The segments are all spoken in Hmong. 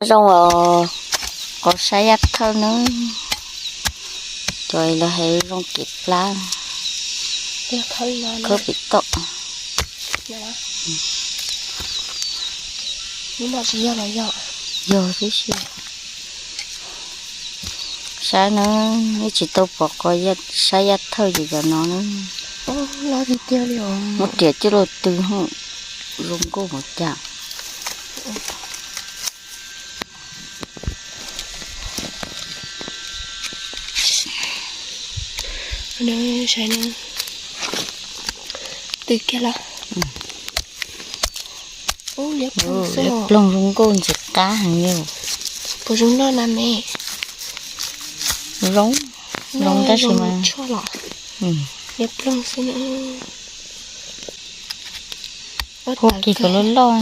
Zoo os, qos sab yaj thawj na, cov los hais zoo kev plab, khawb pem toj. Yog tib si. Sab na, yeej tsis tau pom qos sab yaj thawj ces cov no na. Muab riam coj los tw, zoo nkauj ua cas. Tw kiag los. Liab ploog zoo nkauj ntxim qab heev li. Puas zoo noj na me? Zoo, zoo tab sis mas liab ploog xwb na. Hu kiag kom loj loj,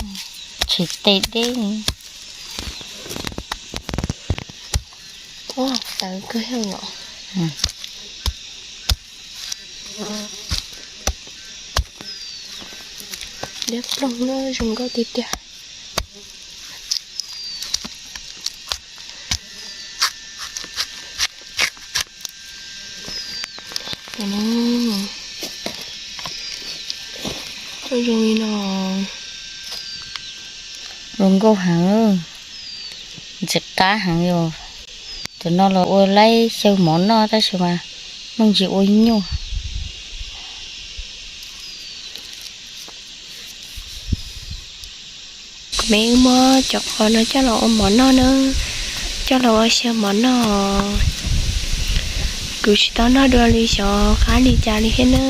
tsis tes deb. Tawv kawg los. Liab ploog na, zoo nkauj tiag tiag. Zoo li no, zoo nkauj heev, ntxim qab heev li. Cov no los ua laib xyaw mov noj tab sis mas muaj ntsis ua nyuaj. Kuv me wb muab cov qos no coj los ua mov noj na, coj los ua xyaw mov noj. Kuv tsis tau noj dua li xyov qab li cas li thiab na.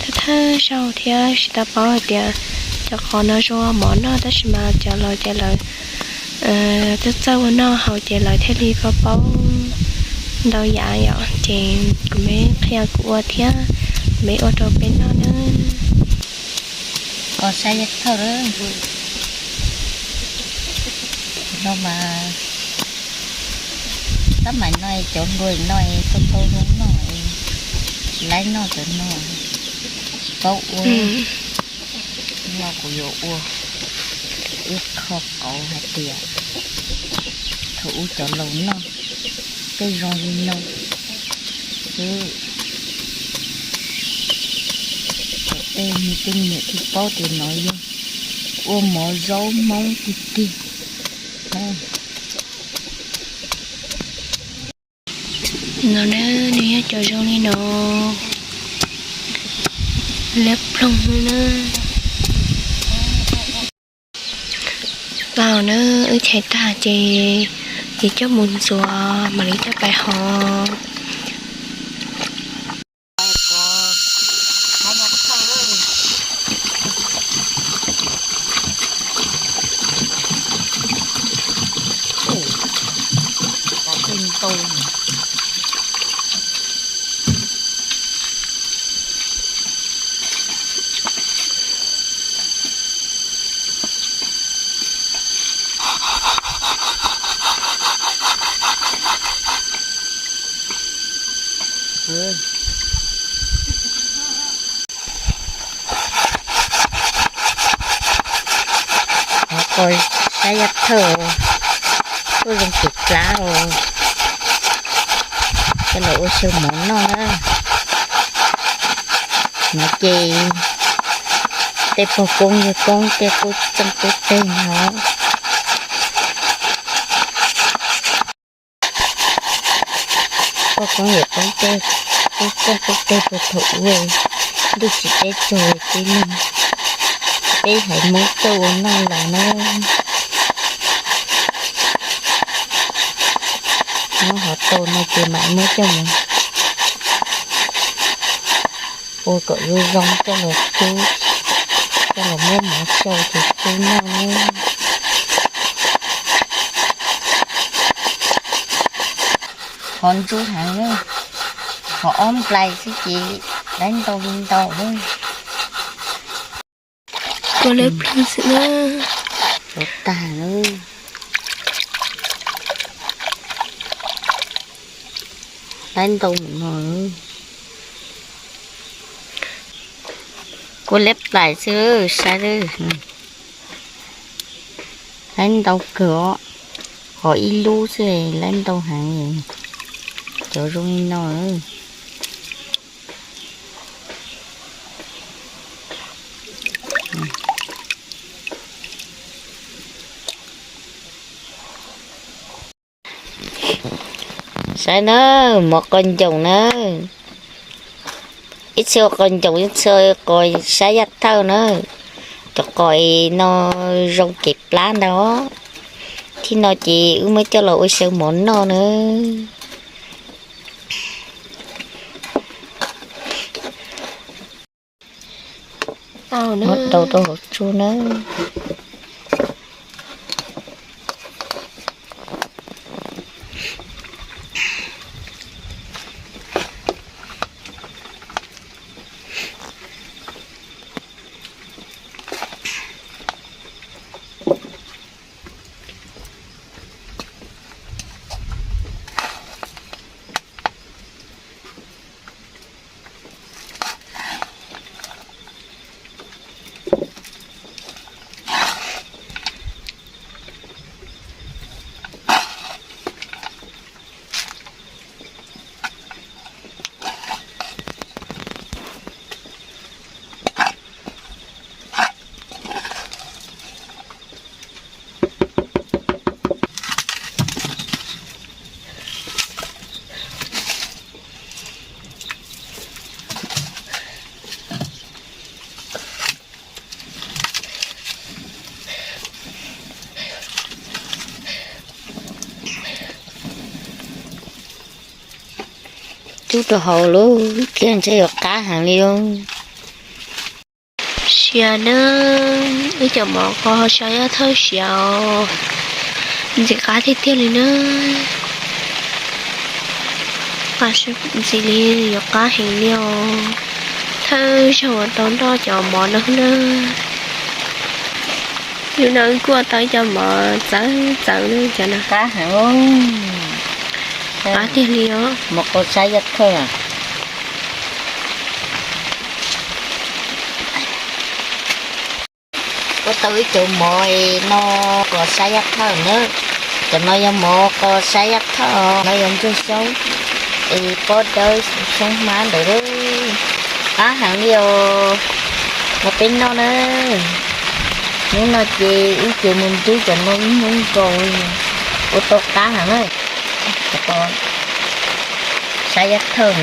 Thawj thawj zaug thiab tsis tau paub hais tias cov qos no zoo ua mov noj tab sis mas cov laus ces lawv txawj txawj ua noj haus ces lawv thiaj li paub paub ntau yam yom. Ces kuv me qhia kuv ua thiab kuv me ua rau peb noj na. Qos sab yaj thawj lawm. No mas tab mas no cov hluas no tau tau zoo noj, tsis laib noj cov no, tsis paub ua. No kuv yuav ua ib qho qauv hais tias thaum ub cov laus noj tej zoo li no xwb. Tej me tub me nyuam thiaj paub tias no yog ua mov zaub Hmoob tiag tiag. No na, nws yog cov zoo li no, liab ploog na. Tau na, wb chais tag ces, ces coj mus ntxuav mam li coj pais hov. Qos sab yaj thawj, kuj zoo tus plab os, coj los ua xyaw mov noj na. No ces tej pog koob yawg koob tej kuj txeej tub teg no. Pog koob yawg koob tej kuj txeej tub teg puag thaum ub, ntuj tsis deb tsaug tib neeg, peb haiv Hmoob txawj ua noj los na. Muab hov tau no ces mam muab coj mus ua kom zoo zoo coj los rub, coj los muab mov xyaw ces rub noj na. Hov ntsuab heev, hov ob nplais xwb ces laib ntau li ntau. Kua liab ploog xwb na. Tag, laib ntau mus no. Kua liab plais xwb, saib, laib ntau kawg os. Qos ib lub xwb lawv ntau heev, cov zoo li no. Saib na, mov qos ncoom na. Ib txhia ua qos ncoom, ib txhia qos sab yaj thawj na. Cov qos no zoo kev plab ntag. Thib no ces wb muab coj los ua xyaw mov noj na. Muab rau rau hauv tsua na. Cub rau hauv lub kiag ntshe yuav qab heev li os. Siav na, wb cov mov qos sab yaj thawj siav os. Ntxim qab tiag tiag li na. Ntxim li yuav qab heev li os. Thawj zaug uas tau noj cov mov no na. Yus no wb kuj tau ib co mov txawv txawv na cov no. Qab heev. Qab tiag li os. Mov qos sab yaj thawj. Ua tau ib cov mov no qos sab yaj thawj na. Cov no yog mov qos sab yaj thawj, no yog ntsuag xyoob es pob dawb xyoob hmab ntawd. Qab heev li os. Los peb noj na. Hnub no ces wb ces mus nrub cov no ib hnub nkaus, ua tau qab heev na. Sab yaj thawj.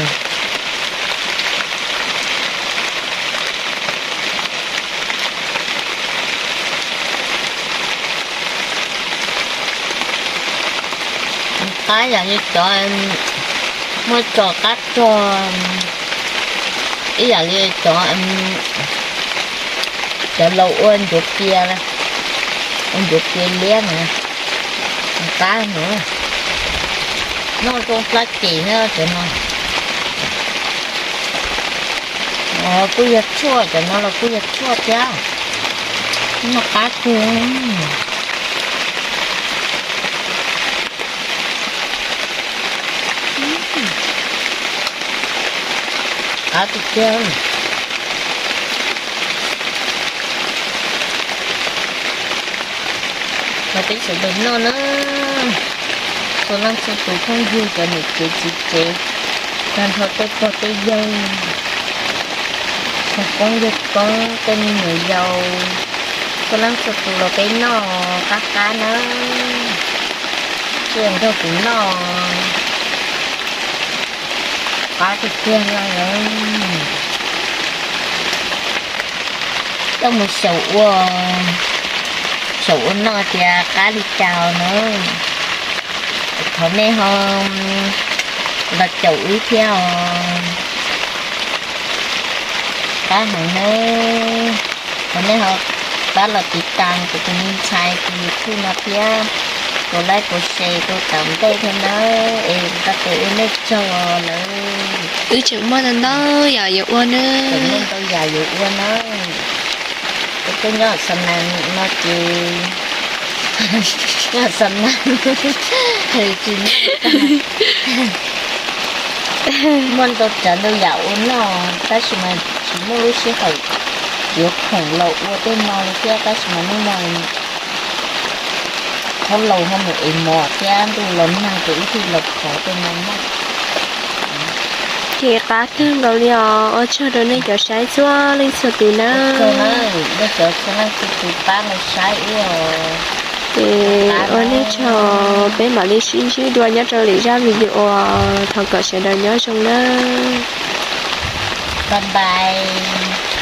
Qab yam li cov muaj tso qab rog, ib yam li cov, cov laus ua ncuav pias, ua ncuav pias liab no, qab no, noj zoo plab cem thiab cov no. Kuj yog tshuaj, cov no los kuj yog tshuaj thiab, noj qab kawg. Qab tiag tiag. Los peb sawv daws noj na, txhua leej txhua tus phooj ywg cov niam tsev txiv tsev, tag nrho tej pog tej yawg, tsoom phooj ywg koob tej me nyuam yaus, txhua leej txhua tus los peb noj qab qab na, tsiaj nrog kuv noj. Qab tiag tiag no. Coj mus xyaum ua, xyaum ua noj tias qab li cas na. Thov nej ho los caum wb thiab os. Qab heev na. Thov nej ho pab los tiv tas kuv tus me ntxhais tus YouTube no thiab, kuv like kuv share kuv tam ntej thiab nawb, es nqa tes ua nej tsaug lawm. Wb tseem muaj ntau ntau yam yuav ua na. Tseem muaj ntau yam yuav ua na. Kuv tuaj nyob xa nas no ces, nyob xa nas, tsis nyob, muaj ntau tsav ntau yam ua noj tab sis mas tsis muaj lub sij hawm yuav khoom los ua tej no li thiab, tab sis mas hnub no Thaum laus ho mus ev mov thiab ntuj los nag ces wb thiaj los thov tej no na. Ces qab kawg nkaus li os, ua tsaug rau nej cov saib txhua leej txhua tus nawb. Nej cov txhua leej txhua tus pab los saib wb os. Ces ua nej tsaug, peb mam li sib ntsib dua nyob rau lwm zaj video, thov kom sawv daws nyob zoo nawb. Bye bye.